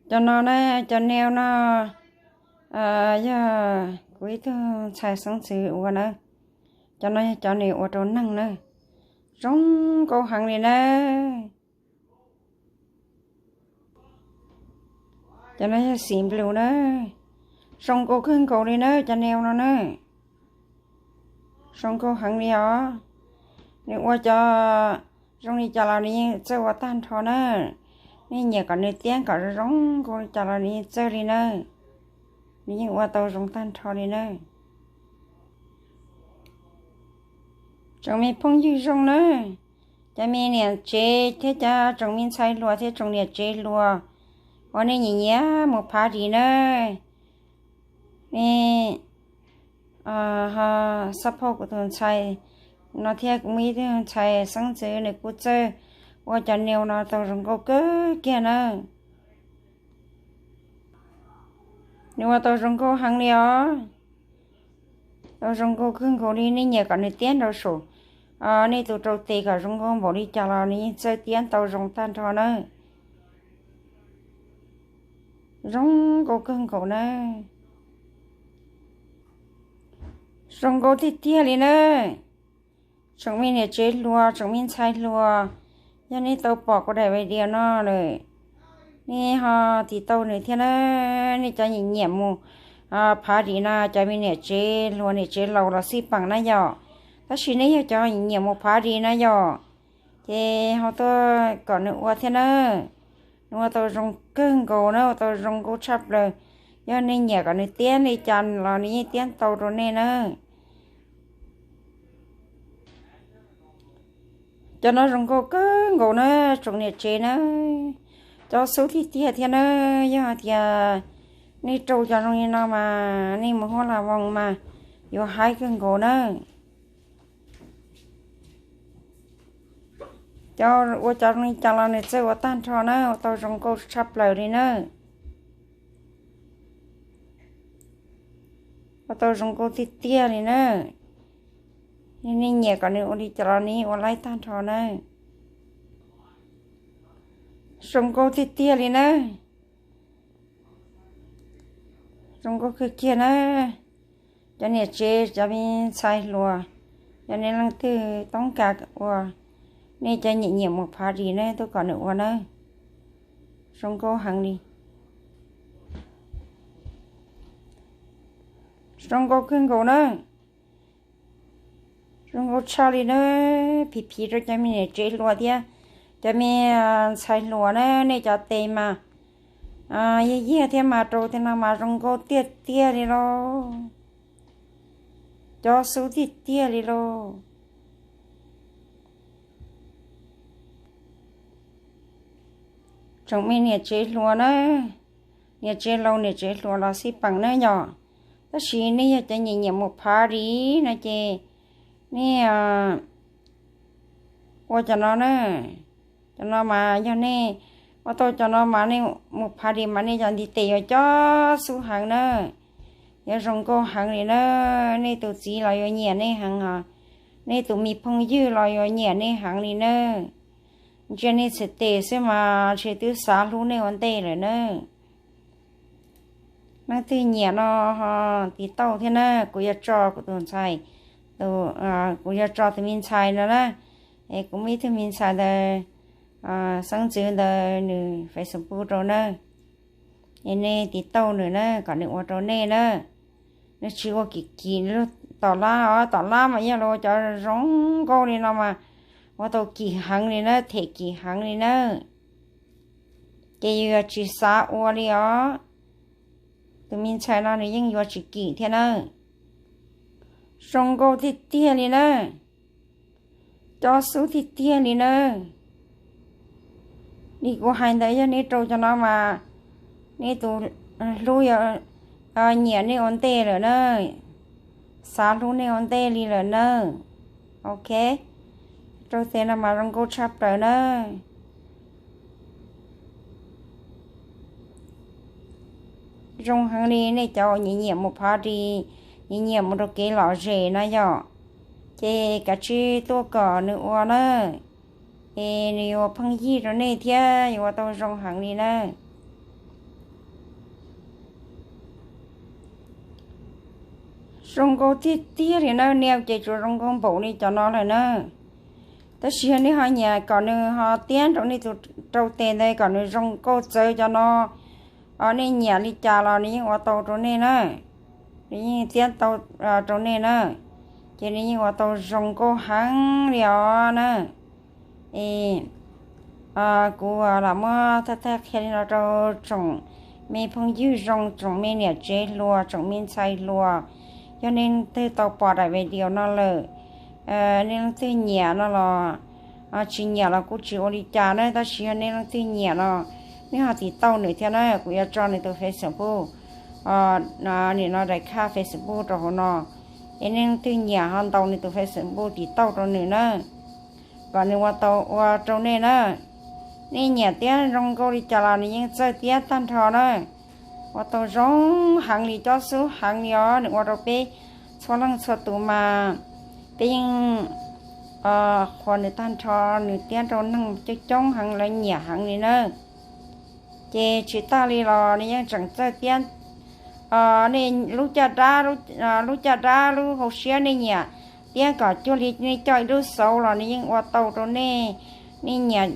Cov no na, cov nail no yog kuv ib tug ntxhais xeeb ntxwv ua na. Cov no yog cov nws ua rau neeg na. Zoo nkauj heev li na. Cov no yog xim nplus na. Zoo nkauj kawg nkaus li na, cov nail no na. Zoo nkauj heev li os. Nws ua cov zoo li cas los nws yeej txawj ua tag nrho na. Nej nyiam kom nws tiab kom zoo zoo nkauj li cas los nws yeej txawj li na. Nws yeej ua tau zoo tag nrho li na. Tsoom me phooj ywg zoo na, cov me niam tsev thiab cov tsoom me ntxhais hluas thiab tsoom niam tsev hluas uas nej nyiam nyiam mus phav ris na, nej ho support kuv tus ntxhais no thiab. Kuv muaj ib tug ntxhais xeeb ntxwv nws kuj txawj ua cov nail no tau zoo nkauj kawg kiag na. Nws ua tau zoo nkauj heev li os. Tau zoo nkauj kawg nkaus li, nej nyiam kom nws tiab nraum saum nej tus rau tes kom zoo nkauj npaum li cas los nws yeej txawj tiab tau zoo tag nrho na. Zoo nkauj kawg nkaus na. Zoo nkauj tiag tiag li na. Tsoom me niam tsev hluas, tsoom me ntxhais hluas, yog nej tau pom kuv daim video no lawm, nej ho tiv tauj nws thiab na. Nej cov nyiam nyiam mus phav ris na, cov me niam tsev hluas niam tsev laus los xij peem na yom, tab sis nej yog cov nyiam nyiam mus phav ris na yom, ces ho tuaj kom nws ua thiab na. Nws ua tau zoo kawg nkaus na, ua tau zoo nkauj tshaj plaws. Yog nej nyiam kom nws tiab li cas los nws yeej tiab tau rau nej na. Cov no zoo nkauj kawg nkaus na, tsoom niam tsev na. Cov xub tiag tiag thiab na. Yog hais tias nej rau cov zoo li no mas nej mus huab la voos mas yuav haib kawg nkaus na. Cov ua cov zoo li cas los nws txawj ua tag nrho na, ua tau zoo nkauj tshaj plaws li na. Ua tau zoo nkauj tiag tiag li na. Nej nyiam kom nws ua li cas los nws ua laib tag nrho na. Zoo nkauj tiag tiag li na. Zoo nkauj kawg kiag na. Cov niam tsev, cov me ntxhais hluas, yog nej leej twg toob kas ua, nej cov nyiam nyiam mus phav ris na, tuaj kom nws ua na. Zoo nkauj heev li. Zoo nkauj kawg nkaus na. Zoo nkauj tshaj li na. Phim phim rau cov me niam tsev hluas thiab cov me ntxhais hluas na, nej cov tes mas yag yiag thiab mas rau tej no mas zoo nkauj tiag tiag li lauj. Cov xub tiag tiag li lauj. Tsoom me niam tsev hluas na, niam tsev laus niam tsev hluas los xij peem na yom. Tab sis nej yog cov nyiam nyiam mus phav ris no ces nej ua cov no na. Cov no mas yog nej ua tau cov no mas nej mus phav ris mas nej cov ntiv tes yuav cov xub heev na, yuav zoo nkauj heev li na. Nej tus txiv los yuav nyiam nej heev os, nej tus me phooj ywg los yuav nyiam nej heev li na. Ntsia nej txhais tes xwb mas ntshe twb xav hlub nej ua ntej lawm na. Leej twg nyiam no ho tiv tauj thiab na, kuv yuav tso kuv tus ntxhais, kuv yuav tso tus me ntxhais no na, es kuv muaj ib tug me ntxhais ntawd, xeeb ntxwv ntawd nws Facebook rau na, es nej tiv tauj nws na kom nws ua rau nej na. Nws tsis ua kim kim tom lab os, tom lab mas yog los ua cov zoo nkauj li no mas ua tau kim heev li na, them kim heev li na. Ces yus yuav tsis xav ua li os. Tus me ntxhais no nws yeej yuav tsis kim thiab na. Zoo nkauj tiag tiag li na. Cov xub tiag tiag li na. Li kuv hais ntawd yog nej rau cov no mas nej tus hlub yuav nyiam nej ua ntej lawm na, xav hlub nej ua ntej li lawm na. Ok, rau tes no mas zoo nkauj tshaj plaws na. Zoo heev li, nej cov uas nyiam nyiam mus phav ris, nyiam nyiam mus rau kev lom zem na yom, ces kav tsij tuaj kom nws ua na, es nws yuav pheej yig rau nej thiab yuav ua tau zoo heev li na. Zoo nkauj tiag tiag li na, nej ces tsuas zoo nkauj npaum li cov no lawm na. Tab sis yog nej ho nyiam kom nws ho tiab rau nej tus rau tes ntawd kom nws zoo nkauj txawv cov no, nej nyiam li cas los nws yeej ua tau rau nej na. Nws yeej tiab tau rau nej na, ces nws yeej ua tau zoo nkauj heev li os na. Es kuv lam muab thaij thaij qhia li no rau tsoom me phooj ywg zoo, tsoom me niam tsev hluas, tsoom me ntxhais hluas. Yog nej leej twg tau pom daim video no lawm, nej leej twg nyiam no los, tsis nyiam los kuj tsis ua li cas na, tab sis yog nej leej twg nyiam no, nej ho tiv tauj nws thiab na, kuv yuav tso nws tus Facebook, nim no daim khab Facebook rau hauv no. Es nej leej twg nyiam ho ntaus nws tus Facebook tiv tauj rau nws na, kom nws ua tau ua rau nej na. Nej nyiam tiab zoo nkauj li cas los nws yeej txawj tiab tag nrho na. Ua tau zoo heev li, cob xub heev li os, nws ua rau peb txhua leej txhua tus mas peb yeej qhuas nws tag nrho, nws tiab rau neeg coob coob heev, lawv nyiam heev li na. Ces tsis tas li los nws yeej tseem txawj tiab nej lub caj dab, lub caj dab lub hauv siab nej nyiam tiab kom cuag li nej coj ib lub xauv los nws yeej ua tau rau nej. Nej nyiam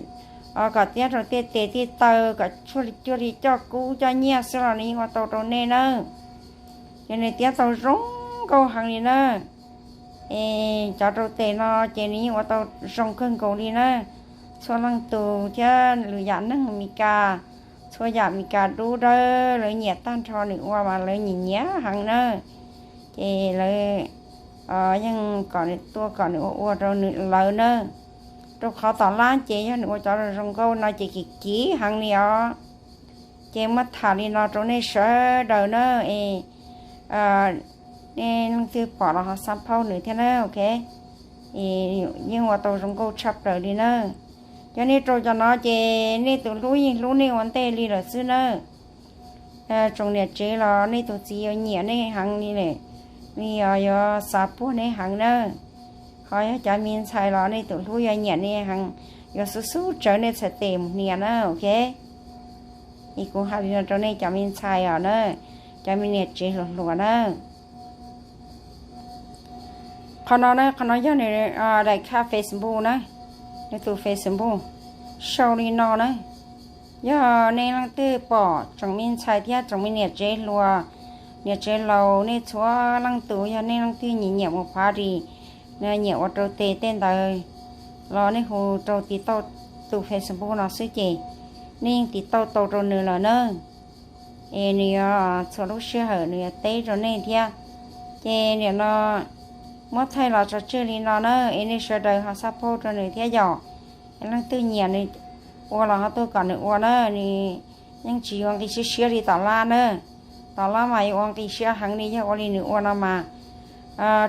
kom tiab rau tej tes tej taw kom cuag li coj kub coj nyiaj xwb los nws yeej ua tau rau nej nawb. Ces nws tiab tau zoo nkauj heev li na. Es cov rau tes no ces nws yeej ua tau zoo kawg nkaus li na. Txhua leej tus thiab lwm yam neeg Meskas, txhua yam Meskas dub dawb lawv nyiam tag nrho, nws ua mas lawv nyiam nyiam heev na. Ces lawv yeej kom nws tuaj kom nws ua ua rau nws lawv na. Rau qhov tom lab ces yog nws ua cov zoo nkauj no ces kim kim heev li os. Ces muab tham li no rau nej sawv daws na, es nej leej twg pom los ho xab phaub nws thiab na, ok. Yeej ua tau zoo nkauj tshaj plaws li na. Cov nej rau cov no ces nej tus hlub yeej hlub nej ua ntej li lawm xwb na. Tsoom niam tsev los nej tus txiv yuav nyiam nej heev li lawm, nws yuav xav puag nej heev na. Ho yog cov me ntxhais los nej tus hlub yuav nyiam nej heev, yuav xub xub tsawv nej txhais tes mus hnia na, ok. Es kuv hais li no rau nej cov me ntxhais os na, cov me niam tsev hluas hluas na. Qhov no na, qhov no yog nws daim khab Facebook na, nws tus Facebook sau li no na. Yog nej leej twg pom, tsoom me ntxhais thiab tsoom me niam tsev hluas, niam tsev laus, nej txhua leej tus yog nej leej twg nyiam nyiam mus party, nyiam ua rau tes tej ntawd los nej hu rau tiv tauj tus Facebook no xwb ces nej yeej tiv tauj tau rau nws lawm na. Es nws yuav txhua lub sij hawm nws yuav teb rau nej thiab. Ces nim no muab thaij los tso tseg li no na, es nej sawv daws ho xab phaub rau nws thiab yom. Es leej twg nyiam nws ua los ho tuaj kom nws ua na, nws yeej tsis yuav nqi siab siab li tom lab na. Tom lab mas yuav ua nqi siab heev li, yog ua li nws ua no mas,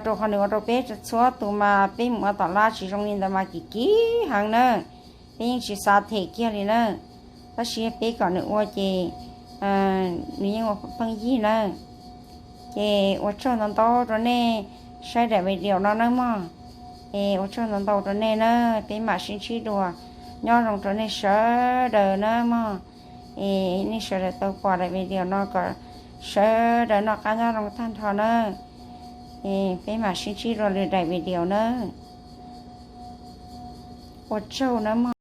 rau qhov nws ua rau peb txhua tus mas peb mus ua tom lab tsis zoo li ntawd mas kim kim heev na. Peb yeej tsis xav them kiag li na. Tab sis peb kom nws ua ces nws yeej ua pheej yig na. Ces ua tsaug ntau ntau rau nej saib daim video no nawb mog. Es ua tsaug ntau ntau rau nej na, peb mam sib ntsib dua. Nyob zoo rau nej sawv daws nawb mog. Es nej sawv daws tau pom daim video no kom sawv daws noj qab nyob zoo tag nrho na. Es peb mam sib ntsib dua lwm daim video na. Ua tsaug nawb mog.